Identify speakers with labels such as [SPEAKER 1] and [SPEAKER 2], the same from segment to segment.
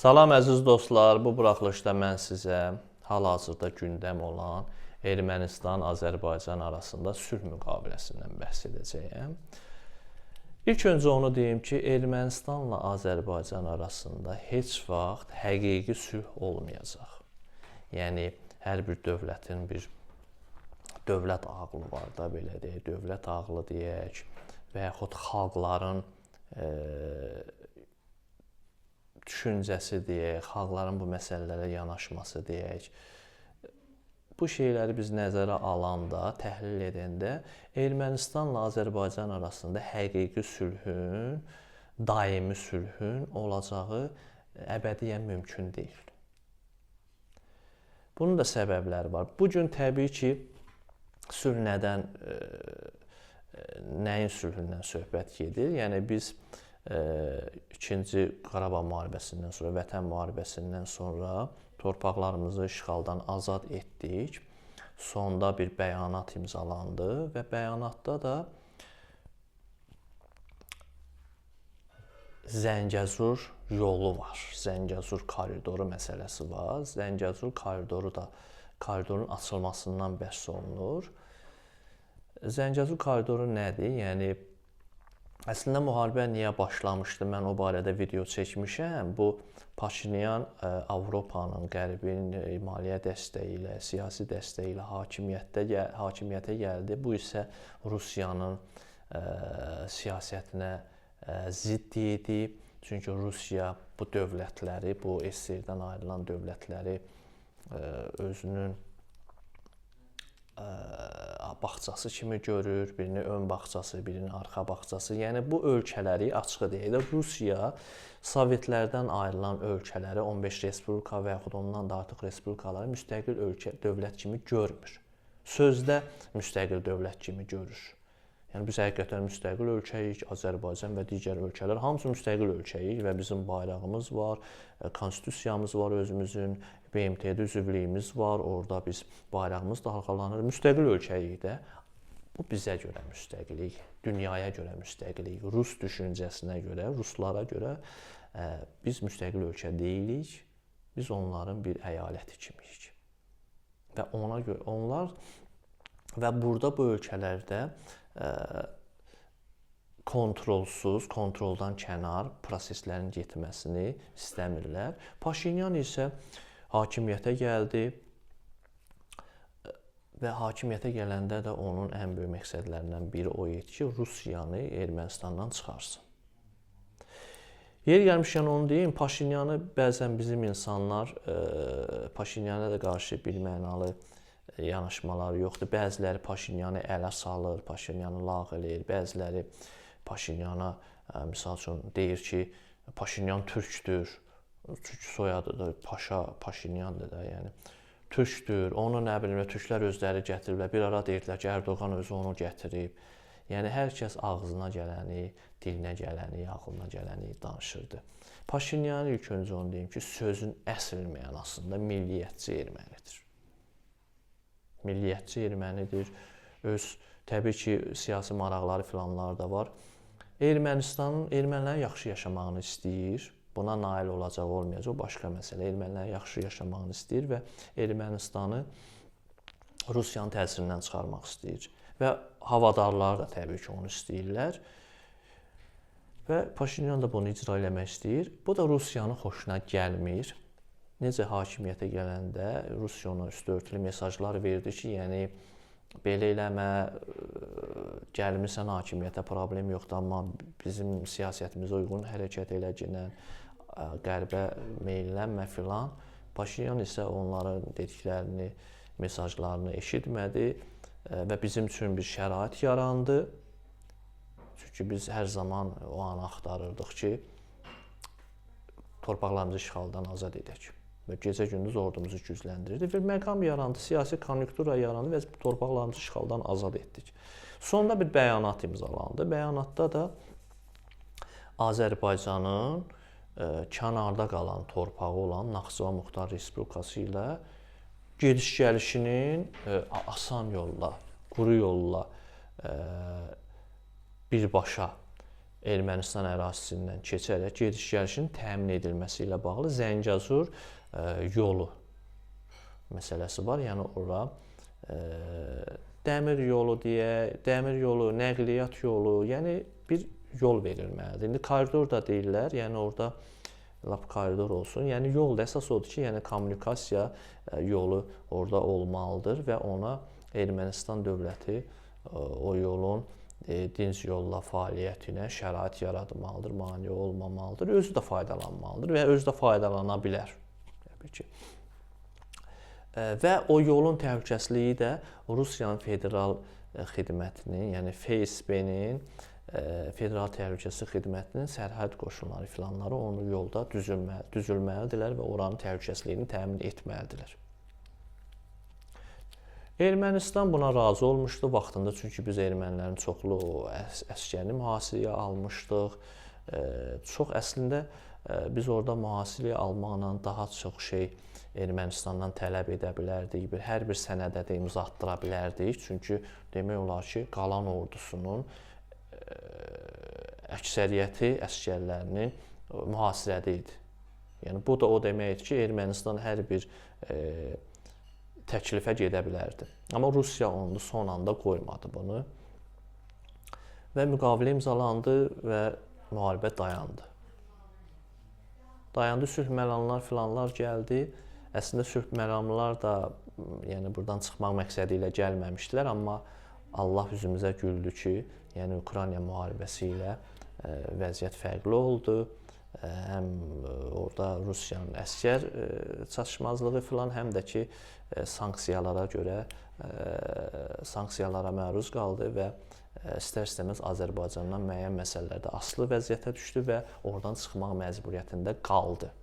[SPEAKER 1] Salam əziz dostlar, bu buraxılışda mən sizə hal-hazırda gündəm olan Ermənistan-Azərbaycan arasında sülh müqaviləsindən bəhs edəcəyəm. İlk öncə onu deyim ki, Ermənistanla Azərbaycan arasında heç vaxt həqiqi sülh olmayacaq. Yəni hər bir dövlətin bir dövlət ağlı var da, belə deyək, dövlət ağlı deyək və yaxud xalqların düşüncəsi deyək, xalqların bu məsələlərə yanaşması deyək. Bu şeyləri biz nəzərə alanda, təhlil edəndə Ermənistanla Azərbaycan arasında həqiqi sülhün, daimi sülhün olacağı əbədiyyən mümkün deyil. Bunun da səbəbləri var. Bu gün təbii ki, sülh nədən, nəyin sülhündən söhbət gedir? Yəni biz İkinci Qarabağ müharibəsindən sonra, Vətən müharibəsindən sonra torpaqlarımızı işğaldan azad etdik. Sonda bir bəyanat imzalandı və bəyanatda da Zəngəzur yolu var. Zəngəzur koridoru məsələsi var. Zəngəzur koridoru da koridorun açılmasından bəhs olunur. Zəngəzur koridoru nədir? Yəni əslində müharibə niyə başlamışdı? Mən o barədə video çəkmişəm. Bu Paşinyan Avropanın, Qərbin maliyyə dəstəyi ilə, siyasi dəstəyi ilə hakimiyyətə gəldi. Bu isə Rusiyanın siyasətinə zidd idi. Çünki Rusiya bu dövlətləri, bu SSR-dən ayrılan dövlətləri özünün bağçası kimi görür, birini ön bağçası, birini arxa bağçası. Yəni bu ölkələri açıq deyək də Rusiya Sovetlərdən ayrılan ölkələri 15 respublika və yaxud ondan da artıq respublikaları müstəqil ölkə, dövlət kimi görmür. Sözdə müstəqil dövlət kimi görür. Yəni biz həqiqətən müstəqil ölkəyik, Azərbaycan və digər ölkələr hamısı müstəqil ölkəyik və bizim bayrağımız var, konstitusiyamız var özümüzün, BMT-də üzvlüyümüz var, orada biz bayrağımız da halqalanır. Müstəqil ölkəyik də. Bu bizə görə müstəqillik, dünyaya görə müstəqillik, Rus düşüncəsinə görə, ruslara görə biz müstəqil ölkə deyilik, biz onların bir əyaləti kimiyik. Və ona görə onlar və burada bu ölkələrdə kontrolsuz, kontroldan kənar proseslərin getməsini istəmirlər. Paşinyan isə hakimiyyətə gəldi və hakimiyyətə gələndə də onun ən böyük məqsədlərindən biri o idi ki, Rusiyanı Ermənistandan çıxarsın. Yeri gəlmişkən onu deyim, Paşinyanı bəzən bizim insanlar Paşinyana da qarşı bir mənalı yanaşmaları yoxdur. Bəziləri Paşinyanı ələ salır, Paşinyanı lağ eləyir. Bəziləri Paşinyana misal üçün deyir ki, Paşinyan türkdür. Türk soyadıdır, Paşa, Paşinyandır da, yəni türkdür. Onu nə bilim, türklər özləri gətiriblər. Bir ara deyirdilər ki, Erdoğan özü onu gətirib. Yəni hər kəs ağzına gələni, dilinə gələni, ağlına gələni danışırdı. Paşinyan ilk öncə onu deyim ki, sözün əsl mənasında milliyyətçi ermənidir. Milliyyətçi ermənidir. Öz təbii ki, siyasi maraqları filanlar da var. Ermənistanın, ermənilərin yaxşı yaşamağını istəyir. Buna nail olacaq, olmayacaq, o başqa məsələ. Ermənilərin yaxşı yaşamağını istəyir və Ermənistanı Rusiyanın təsirindən çıxarmaq istəyir. Və havadarlar da təbii ki, onu istəyirlər. Və Paşinyan da bunu icra eləmək istəyir. Bu da Rusiyanın xoşuna gəlmir. Necə hakimiyyətə gələndə Rusiya ona üstü-örtülü mesajlar verdi ki, yəni belə eləmə, gəlmirsən hakimiyyətə, problem yoxdur, amma bizim siyasətimizə uyğun hərəkət elə ginən, qərbə meyllənmə filan. Paşinyan isə onların dediklərini, mesajlarını eşitmədi və bizim üçün bir şərait yarandı. Çünki biz hər zaman o anı axtarırdıq ki, torpaqlarımızı işğaldan azad edək. Və gecə-gündüz ordumuzu gücləndirirdi və məqam yarandı, siyasi konjunktura yarandı və torpaqlarımızı işğaldan azad etdik. Sonda bir bəyanat imzalandı. Bəyanatda da Azərbaycanın kənarda qalan torpağı olan Naxçıvan Muxtar Respublikası ilə gediş-gəlişinin asan yolla, quru yolla birbaşa Ermənistan ərazisindən keçərək gediş-gəlişin təmin edilməsi ilə bağlı Zəngəzur yolu məsələsi var. Yəni ora dəmir yolu deyə, dəmir yolu, nəqliyyat yolu, yəni bir yol verilməlidir. İndi koridor da deyirlər, yəni orada lap koridor olsun. Yəni yol da əsas odur ki, yəni kommunikasiya yolu orada olmalıdır və ona Ermənistan dövləti o yolun dinc yolla fəaliyyətinə şərait yaratmalıdır, mane olmamalıdır, özü də faydalanmalıdır və özü də faydalana bilər. Təbii ki. Və o yolun təhlükəsizliyi də Rusiyanın federal xidmətinin, yəni FSB-nin, Federal Təhlükəsizlik Xidmətinin sərhəd qoşunları filanları onu yolda düzülməlidirlər və oranın təhlükəsizliyini təmin etməlidirlər. Ermənistan buna razı olmuşdu vaxtında, çünki biz ermənilərin çoxlu əsgərini mühasirəyə almışdıq. Çox əslində biz orada mühasirəyə almaqla daha çox şey Ermənistandan tələb edə bilərdik, hər bir sənədə də imza atdıra bilərdik. Çünki demək olar ki, qalan ordusunun əksəriyyəti əsgərlərinin mühasirədə idi. Yəni bu da o deməkdir ki, Ermənistan hər bir təklifə gedə bilərdi. Amma Rusiya onu son anda qoymadı bunu. Və müqavilə imzalandı və müharibə dayandı. Dayandı, sülh məramlar filanlar gəldi. Əslində sülh məramlar da yəni buradan çıxmaq məqsədi ilə gəlməmişdilər, amma Allah üzümüzə güldü ki, yəni Ukrayna müharibəsi ilə vəziyyət fərqli oldu. Həm orada Rusiyanın əsgər çatışmazlığı filan, həm də ki sanksiyalara görə sanksiyalara məruz qaldı və istər-istəməz Azərbaycandan müəyyən məsələlərdə asılı vəziyyətə düşdü və oradan çıxmaq məcburiyyətində qaldı.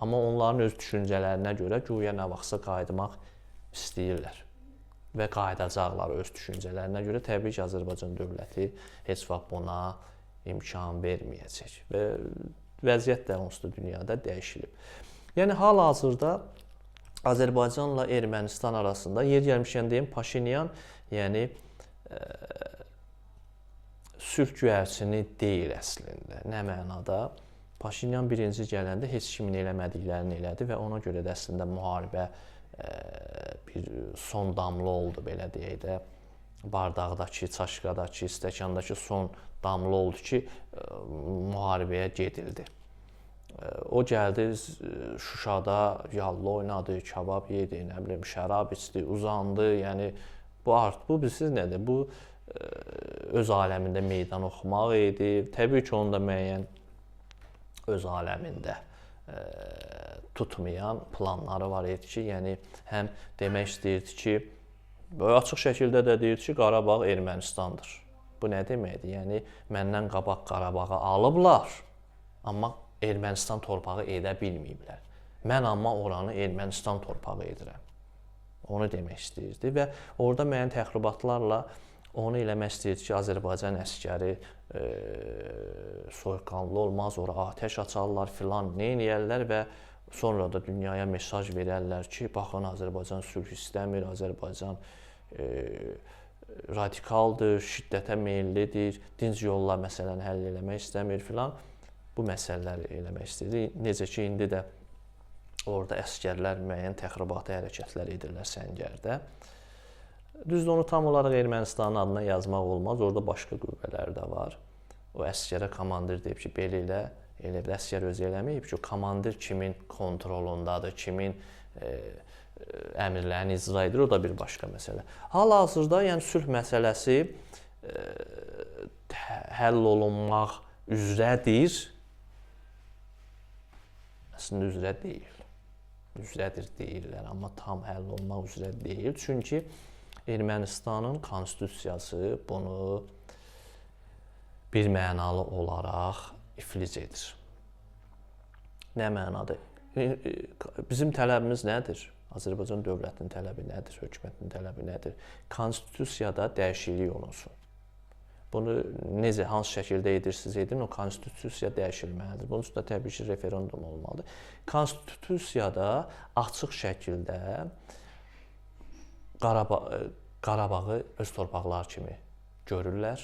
[SPEAKER 1] Amma onların öz düşüncələrinə görə güya nə vaxtsa qayıtmaq istəyirlər və qayıdacaqlar öz düşüncələrinə görə. Təbii ki, Azərbaycan dövləti heç vaxt buna imkan verməyəcək və vəziyyət də onsuz da dünyada dəyişilib. Yəni hal-hazırda Azərbaycanla Ermənistan arasında yer gəlmişkən deyim, Paşinyan yəni sülh göyərçini deyil əslində. Nə mənada? Paşinyan birinci gələndə heç kimin eləmədiklərini elədi və ona görə də əslində müharibə bir son damla oldu, belə deyək də. Bardaqdakı, çaşqadakı, stəkandakı son damla oldu ki, müharibəyə gedildi. O gəldi Şuşada yallı oynadı, kabab yedi, nə bilim, şərab içdi, uzandı. Yəni bu art, bu bilirsiniz nədir? Bu öz aləmində meydan oxumaq idi. Təbii ki, onun da müəyyən öz aləmində tutmayan planları var idi ki, yəni həm demək istəyirdi ki, açıq şəkildə də deyir ki, Qarabağ Ermənistandır. Bu nə deməkdir? Yəni məndən qabaq Qarabağı alıblar, amma Ermənistan torpağı edə bilməyiblər. Mən amma oranı Ermənistan torpağı edirəm. Onu demək istəyirdi və orada müəyyən təxribatlarla onu eləmək istəyirdi ki, Azərbaycan əsgəri soyuqqanlı olmaz, ora atəş açarlar filan, nə eləyərlər və sonra da dünyaya mesaj verərlər ki, baxın, Azərbaycan sülh istəmir, Azərbaycan radikaldır, şiddətə meyillidir, dinc yolla məsələni həll eləmək istəmir filan. Bu məsələləri eləmək istəyirdi. Necə ki, indi də orada əsgərlər müəyyən təxribati hərəkətlər edirlər Səngərdə. Düzdür, onu tam olaraq Ermənistanın adına yazmaq olmaz. Orada başqa qüvvələr də var. O əsgərə komandir deyib ki, belə elə, elə bir əsgər özü eləməyib ki, o komandir kimin kontrolundadır, kimin əmrlərini icra edir, o da bir başqa məsələ. Hal-hazırda yəni sülh məsələsi həll olunmaq üzrədir. Əslində üzrə deyil. Üzrədir deyirlər, amma tam həll olunmaq üzrə deyil. Çünki Ermənistanın konstitusiyası bunu bir mənalı olaraq iflic edir. Nə mənada? Bizim tələbimiz nədir? Azərbaycan dövlətinin tələbi nədir? Hökumətin tələbi nədir? Konstitusiyada dəyişiklik olunsun. Bunu necə, hansı şəkildə edirsiniz edin, o konstitusiya dəyişilməlidir. Bunun üçün də təbii ki, referendum olmalıdır. Konstitusiyada açıq şəkildə Qarabağı öz torpaqları kimi görürlər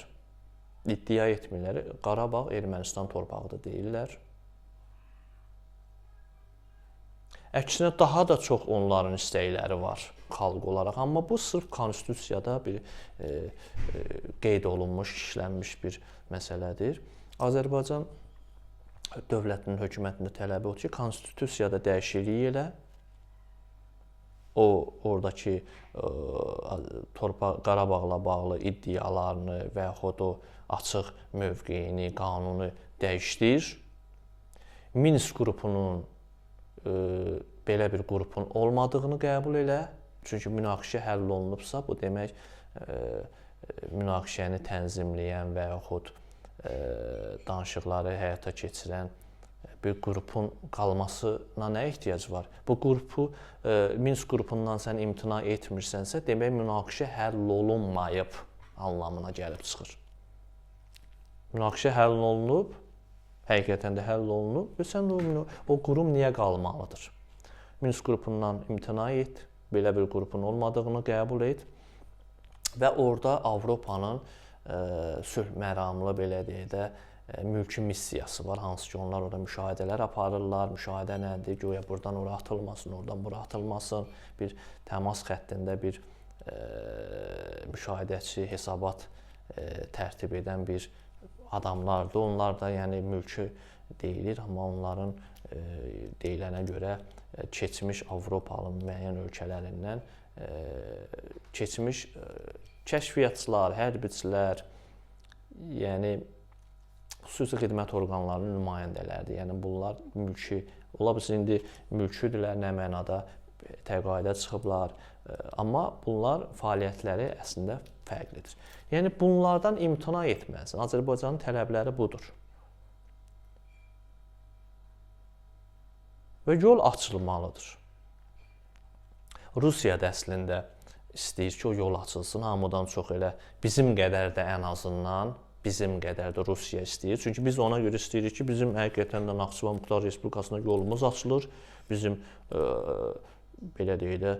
[SPEAKER 1] İddia etmirlər. Qarabağ Ermənistan torpağıdır deyirlər. Əksinə daha da çox onların istəkləri var xalq olaraq. Amma bu sırf konstitusiyada bir qeyd olunmuş, işlənmiş bir məsələdir. Azərbaycan dövlətinin, hökumətinin tələbi odur ki, konstitusiyada dəyişiklik elə o oradakı torpaq Qarabağla bağlı iddialarını və yaxud o açıq mövqeyini, qanunu dəyişdir. Minsk qrupunun belə bir qrupun olmadığını qəbul elə. Çünki münaqişə həll olunubsa, bu demək münaqişəni tənzimləyən və yaxud danışıqları həyata keçirən bir qrupun qalmasına nə ehtiyac var? Bu qrupu, Minsk qrupundan sən imtina etmirsənsə, demək münaqişə həll olunmayıb anlamına gəlib çıxır. Münaqişə həll olunub, həqiqətən də həll olunub və sən də o qurum niyə qalmalıdır? Minsk qrupundan imtina et, belə bir qrupun olmadığını qəbul et və orada Avropanın sülh məramlı, belə deyək də, mülki missiyası var, hansı ki onlar orada müşahidələr aparırlar. Müşahidə nədir? Güya buradan ora atılmasın, oradan bura atılmasın. Bir təmas xəttində bir müşahidəçi, hesabat tərtib edən bir adamlardır. Onlar da yəni mülki deyilir, amma onların deyilənə görə keçmiş Avropalı müəyyən ölkələrindən keçmiş kəşfiyyatçılar, hərbiçilər, yəni xüsusi xidmət orqanlarının nümayəndələridir. Yəni bunlar mülki, ola bilsin indi mülküdürlər, nə mənada təqaüdə çıxıblar, amma bunlar fəaliyyətləri əslində fərqlidir. Yəni bunlardan imtina etməlisən. Azərbaycanın tələbləri budur. Və yol açılmalıdır. Rusiya da əslində istəyir ki, o yol açılsın. Hamıdan çox elə bizim qədər də ən azından bizim qədər də Rusiya istəyir. Çünki biz ona görə istəyirik ki, bizim həqiqətən də Naxçıvan Muxtar Respublikasına yolumuz açılır. Bizim belə deyək də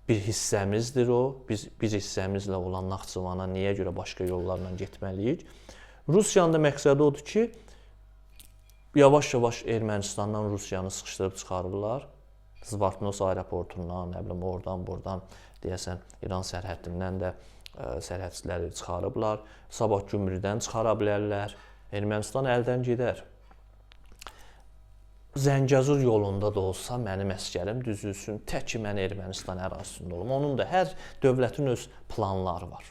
[SPEAKER 1] bir hissəmizdir o. Biz bir hissəmizlə olan Naxçıvana niyə görə başqa yollarla getməliyik? Rusiyanın da məqsədi odur ki, yavaş-yavaş Ermənistandan Rusiyanı sıxışdırıb çıxarırlar. Zvartnos aeroportundan, nə bilim, oradan, buradan, deyəsən İran sərhəddindən də sərhədçiləri çıxarıblar. Sabah Gümrüdən çıxara bilərlər. Ermənistan əldən gedər. Zəngəzur yolunda da olsa mənim əsgərim düzülsün, tək ki mən Ermənistan ərazisində olum. Onun da hər dövlətin öz planları var.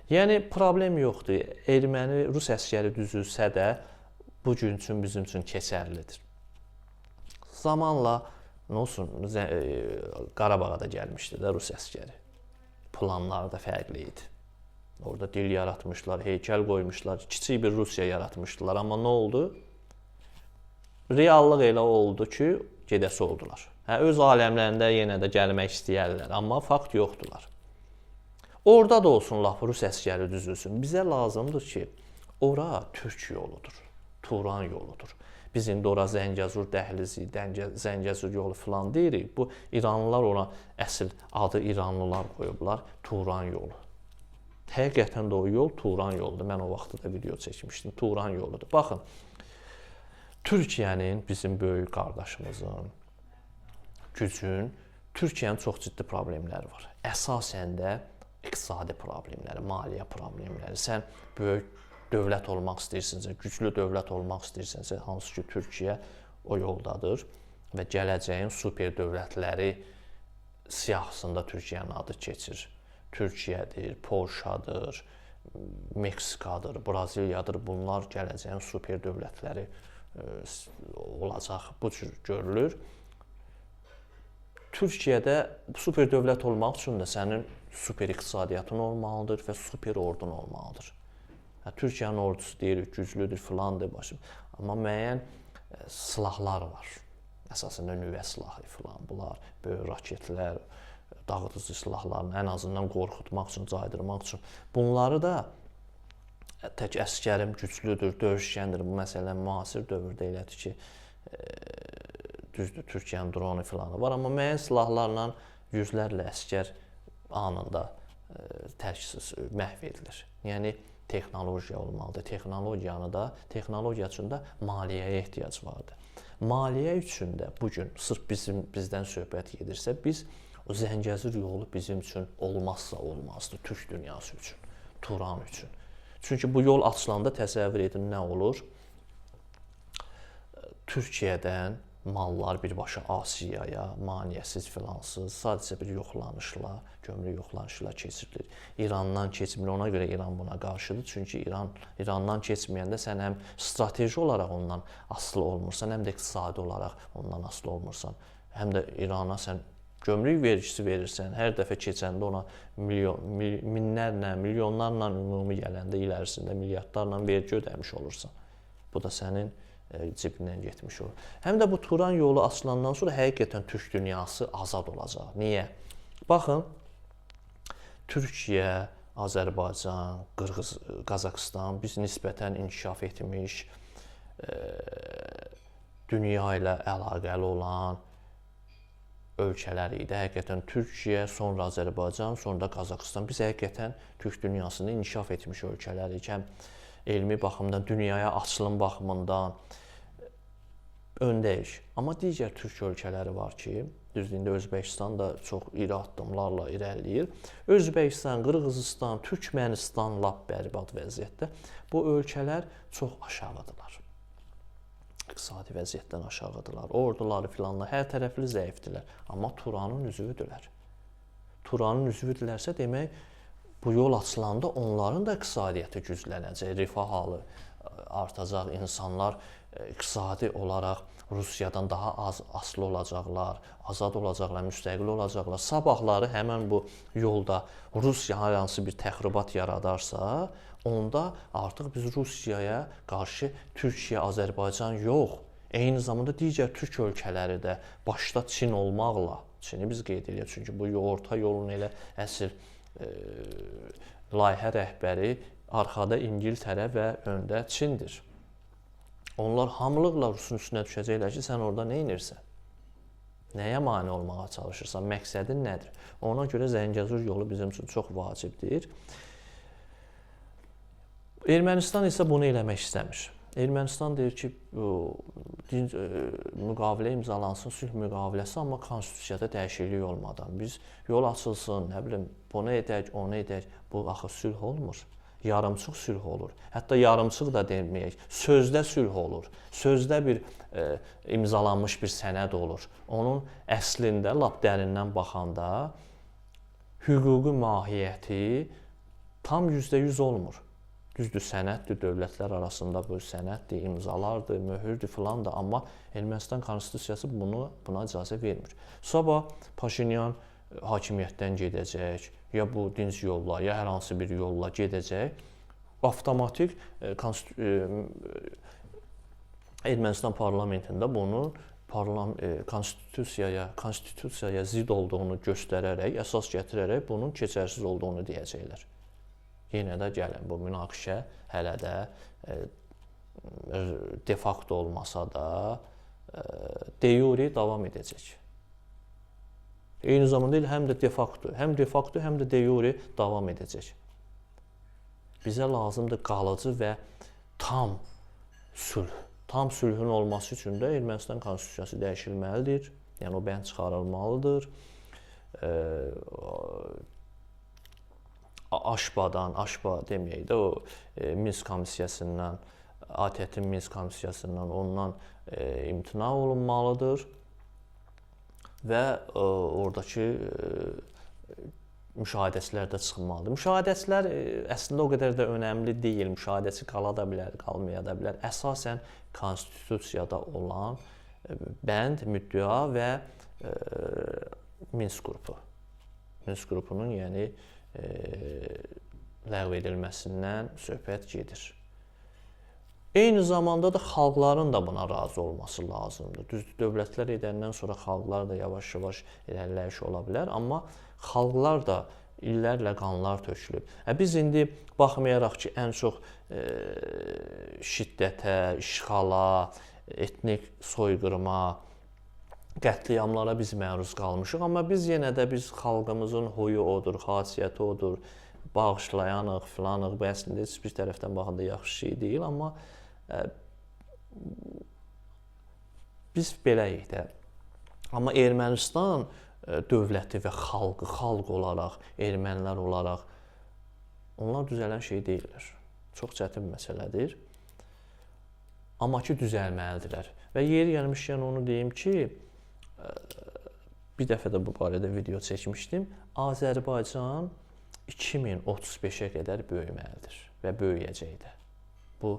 [SPEAKER 1] Yəni problem yoxdur. Erməni, Rus əsgəri düzülsə də bu gün üçün bizim üçün keçərlidir. Zamanla nə olsun, Qarabağa da gəlmişdi də Rus əsgəri. Planları da fərqli idi. Orada dil yaratmışlar, heykəl qoymuşlar, kiçik bir Rusiya yaratmışdılar. Amma nə oldu? Reallıq elə oldu ki, gedəsi oldular. Hə, öz aləmlərində yenə də gəlmək istəyərlər, amma fakt yoxdular. Orada da olsun laf Rus əsgəri düzülsün. Bizə lazımdır ki, ora Türk yoludur, Turan yoludur. Biz indi ora Zəngəzur dəhlizi, Zəngəzur yolu filan deyirik. Bu İranlılar ona əsl adı İranlılar qoyublar, Turan yolu. Həqiqətən də o yol Turan yoludur. Mən o vaxtda da video çəkmişdim. Turan yoludur. Baxın, Türkiyənin, bizim böyük qardaşımızın, gücün, Türkiyənin çox ciddi problemləri var. Əsasən də iqtisadi problemləri, maliyyə problemləri. Sən böyük dövlət olmaq istəyirsənsə, güclü dövlət olmaq istəyirsənsə, hansı ki Türkiyə o yoldadır və gələcəyin super dövlətləri siyahısında Türkiyənin adı keçir. Türkiyədir, Polşadır, Meksikadır, Braziliyadır. Bunlar gələcəyin super dövlətləri olacaq. Bu cür görülür. Türkiyədə super dövlət olmaq üçün də sənin super iqtisadiyyatın olmalıdır və super ordun olmalıdır. Hə, Türkiyənin ordusu deyirik, güclüdür, filandır, başım. Amma müəyyən silahlar var. Əsasında nüvə silahı filan, bunlar, böyük raketlər, dağıdıcı silahlarını ən azından qorxutmaq üçün, caydırmaq üçün. Bunları da tək əskərim güclüdür, döyüşkəndir. Bu məsələ müasir dövrdə elədir ki, düzdür, Türkiyənin dronu filanı var, amma müəyyən silahlarla yüzlərlə əskər anında tərksiz məhv edilir. Yəni texnologiya olmalıdır. Texnologiyanı da, texnologiya üçün də maliyyəyə ehtiyac vardır. Maliyyə üçün də bu gün sırf bizdən söhbət gedirsə, biz o Zəngəzur yolu bizim üçün olmazsa olmazdır, Türk dünyası üçün, Turan üçün. Çünki bu yol açılanda təsəvvür edin nə olur? Türkiyədən mallar birbaşa Asiyaya, maneəsiz filansız, sadəcə bir yoxlanışla, gömrük yoxlanışla keçirilir. İrandan keçmir, ona görə İran buna qarşıdır. Çünki İrandan keçməyəndə sən həm strateji olaraq ondan asılı olmursan, həm də iqtisadi olaraq ondan asılı olmursan. Həm də İrana sən gömrük vergisi verirsən, hər dəfə keçəndə ona minlərlə, milyonlarla ümumi gələndə il ərzində milyardlarla vergi ödəmiş olursan. Bu da sənin cibindən getmiş olur. Həm də bu Turan yolu açılandan sonra həqiqətən Türk dünyası azad olacaq. Niyə? Baxın, Türkiyə, Azərbaycan, Qırğız, Qazaxıstan biz nisbətən inkişaf etmiş, dünya ilə əlaqəli olan ölkələr idi. Həqiqətən Türkiyə, sonra Azərbaycan, sonra da Qazaxıstan. Biz həqiqətən Türk dünyasında inkişaf etmiş ölkələrik. Həm elmi baxımdan, dünyaya açılım baxımından öndəyik. Amma digər türk ölkələri var ki, düzdür, indi Özbəkistan da çox iri addımlarla irəliləyir. Özbəkistan, Qırğızistan, Türkmənistan lap bərbad vəziyyətdə. Bu ölkələr çox aşağıdırlar. İqtisadi vəziyyətdən aşağıdırlar. Orduları filanlar hər tərəfli zəifdirlər. Amma Turanın üzvüdürlər. Turanın üzvüdürlərsə, demək, bu yol açılanda onların da iqtisadiyyatı güclənəcək, rifah halı artacaq, insanlar iqtisadi olaraq Rusiyadan daha az asılı olacaqlar, azad olacaqlar, müstəqil olacaqlar. Sabahları həmən bu yolda Rusiya hər hansı bir təxribat yaradarsa, onda artıq biz Rusiyaya qarşı Türkiyə, Azərbaycan yox, eyni zamanda digər türk ölkələri də başda Çin olmaqla, Çini biz qeyd edirik, çünki bu orta yolun elə əsl layihə rəhbəri arxada İngiltərə və öndə Çindir. Onlar hamılıqla Rusun üstünə düşəcəklər ki, sən orada nə edirsən? Nəyə mane olmağa çalışırsan? Məqsədin nədir? Ona görə Zəngəzur yolu bizim üçün çox vacibdir. Ermənistan isə bunu eləmək istəmir. Ermənistan deyir ki, müqavilə imzalansın, sülh müqaviləsi, amma konstitusiyada dəyişiklik olmadan. Biz yol açılsın, nə bilim, bunu edək, onu edək. Bu axı sülh olmur. Yarımçıq sülh olur. Hətta yarımçıq da deməyək, sözdə sülh olur. Sözdə bir imzalanmış bir sənəd olur. Onun əslində lap dərindən baxanda hüquqi mahiyyəti tam %100 olmur. Düzdür, sənəddir, dövlətlər arasında bu sənəddir, imzalardır, möhürdür filan da, amma Ermənistan konstitusiyası buna icazə vermir. Sabah Paşinyan hakimiyyətdən gedəcək, ya bu dinc yolla, ya hər hansı bir yolla gedəcək, avtomatik Ermənistan parlamentində bunu konstitusiyaya zidd olduğunu göstərərək, əsas gətirərək bunun keçərsiz olduğunu deyəcəklər. Yenə də gəlin, bu münaqişə hələ də de facto olmasa da de jure davam edəcək. Eyni zamanda həm də de facto, həm de facto, həm də de jure davam edəcək. Bizə lazımdır qalıcı və tam sülh. Tam sülhün olması üçün də Ermənistan konstitusiyası dəyişilməlidir. Yəni o bənd çıxarılmalıdır. AŞPA-dan, AŞPA deməyək də, o Minsk komissiyasından, ATƏT-in Minsk komissiyasından ondan imtina olunmalıdır və oradakı müşahidəçilər də çıxmalıdır. Müşahidəçilər əslində o qədər də önəmli deyil, müşahidəçi qala da bilər, qalmaya da bilər. Əsasən konstitusiyada olan bənd, müddəa və Minsk qrupu. Minsk qrupunun, yəni ləğv edilməsindən söhbət gedir. Eyni zamanda da xalqların da buna razı olması lazımdır. Düzdür, dövlətlər edəndən sonra xalqlar da yavaş-yavaş irəliləyiş ola bilər, amma xalqlar da illərlə qanlar tökülüb. Biz indi baxmayaraq ki, ən çox şiddətə, işğala, etnik soyqırıma qətliamlara biz məruz qalmışıq, amma biz yenə də biz xalqımızın huyu odur, xasiyyəti odur, bağışlayanıq, filanıq. Bu əslində heç bir tərəfdən baxanda yaxşı şey deyil, amma biz beləyik də. Amma Ermənistan dövləti və xalqı, xalq olaraq, ermənilər olaraq onlar düzələn şey deyillər. Çox çətin məsələdir. Amma ki düzəlməlidirlər. Və yeri gəlmişkən onu deyim ki, bir dəfə də bu barədə video çəkmişdim. Azərbaycan 2035-ə qədər böyüməlidir və böyüyəcək də. Bu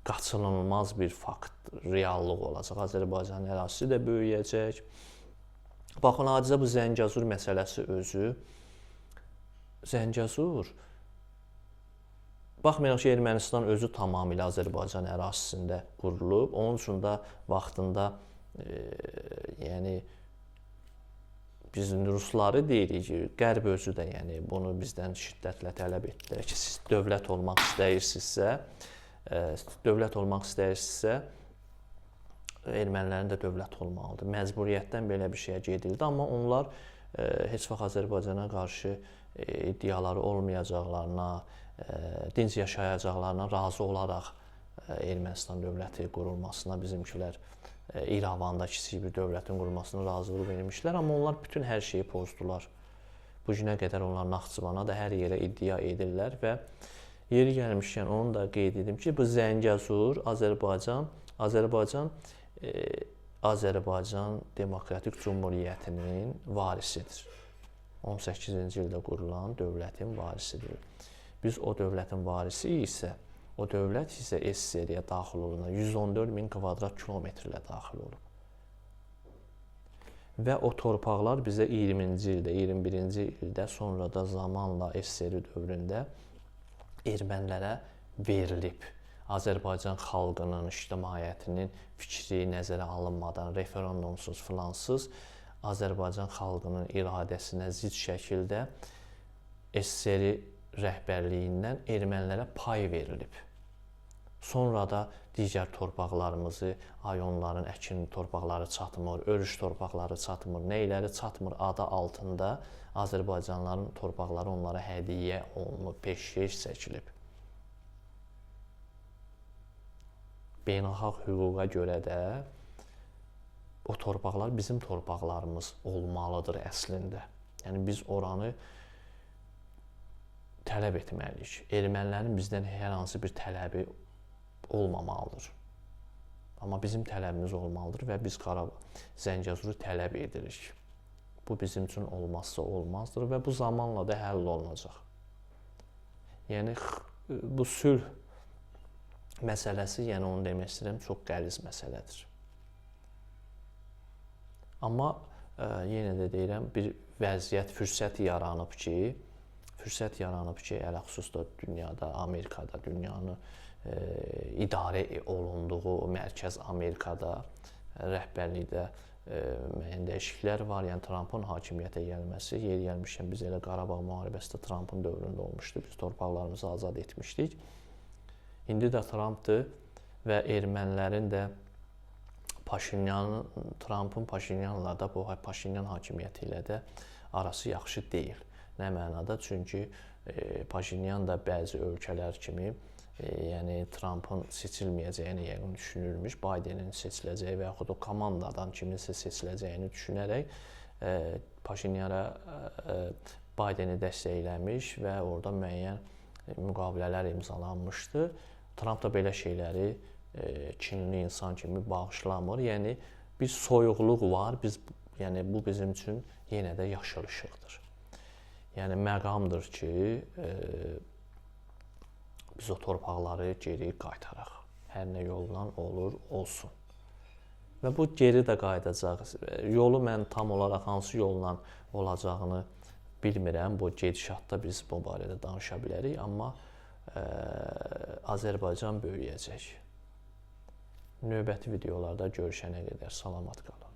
[SPEAKER 1] qaçınılmaz bir fakt, reallıq olacaq. Azərbaycanın ərazisi də böyüyəcək. Baxın, adicə bu Zəngəzur məsələsi özü. Zəngəzur, baxmayaraq ki, Ermənistan özü tamamilə Azərbaycan ərazisində qurulub. Onun üçün də vaxtında yəni biz rusları deyirik ki, Qərb özü də yəni bunu bizdən şiddətlə tələb etdilər ki, siz dövlət olmaq istəyirsinizsə, ermənilərin də dövlət olmalıdır. Məcburiyyətdən belə bir şeyə gedildi, amma onlar heç vaxt Azərbaycana qarşı iddiaları olmayacaqlarına, dinc yaşayacaqlarına razı olaraq Ermənistan dövləti qurulmasına bizimkilər İrəvanda kiçik bir dövlətin qurulmasına razılıq vermişlər, amma onlar bütün hər şeyi pozdular. Bu günə qədər onlar Naxçıvana da hər yerə iddia edirlər və yeri gəlmişkən onu da qeyd edim ki, bu Zəngəzur Azərbaycan Demokratik Cümhuriyyətinin varisidir. 18-ci ildə qurulan dövlətin varisidir. Biz o dövlətin varisi isə, o dövlət isə SSR-yə daxil olana 114 min kvadrat kilometrlə daxil olub. Və o torpaqlar bizə 20-ci ildə, 21-ci ildə, sonra da zamanla SSR dövründə ermənilərə verilib. Azərbaycan xalqının, ictimaiyyətinin fikri nəzərə alınmadan, referendumsuz, filansız Azərbaycan xalqının iradəsinə zidd şəkildə SSR rəhbərliyindən ermənilərə pay verilib. Sonra da digər torpaqlarımızı, ay onların əkin torpaqları çatmır, örüş torpaqları çatmır, neyləri çatmır adı altında Azərbaycanlıların torpaqları onlara hədiyyə olunub, peşkeş çəkilib. Beynəlxalq hüquqa görə də o torpaqlar bizim torpaqlarımız olmalıdır əslində. Yəni biz oranı tələb etməliyik. Ermənilərin bizdən hər hansı bir tələbi olmamalıdır. Amma bizim tələbimiz olmalıdır və biz Zəngəzuru tələb edirik. Bu bizim üçün olmazsa olmazdır və bu zamanla da həll olunacaq. Yəni bu sülh məsələsi, yəni onu demək istəyirəm, çox qəliz məsələdir. Amma yenə də deyirəm, bir vəziyyət, fürsət yaranıb ki, ələxüsus da dünyada, Amerikada, dünyanı idarə olunduğu mərkəz Amerikada rəhbərlikdə müəyyən dəyişikliklər var. Yəni Trampın hakimiyyətə gəlməsi, yeri gəlmişkən biz elə Qarabağ müharibəsi də Trampın dövründə olmuşdu. Biz torpaqlarımızı azad etmişdik. İndi də Trampdır və ermənilərin də Trampın Paşinyanla da, bu Paşinyan hakimiyyəti ilə də arası yaxşı deyil. Nə mənada? Çünki Paşinyan da bəzi ölkələr kimi, yəni Trampın seçilməyəcəyini yəqin düşünürmüş, Bidenin seçiləcəyi və yaxud o komandadan kiminsə seçiləcəyini düşünərək Paşinyana Bideni dəstəkləmiş və orada müəyyən müqavilələr imzalanmışdı. Tramp da belə şeyləri kinli insan kimi bağışlamır. Yəni bir soyuqluq var. Yəni bu bizim üçün yenə də yaşıl işıqdır. Yəni məqamdır ki, biz o torpaqları geri qaytaraq. Hər nə yolla olur, olsun. Və bu geri də qayıdacaq. Yolu mən tam olaraq hansı yolla olacağını bilmirəm. Bu gedişatda biz bu barədə danışa bilərik, amma Azərbaycan böyüyəcək. Növbəti videolarda görüşənə qədər salamat qalın.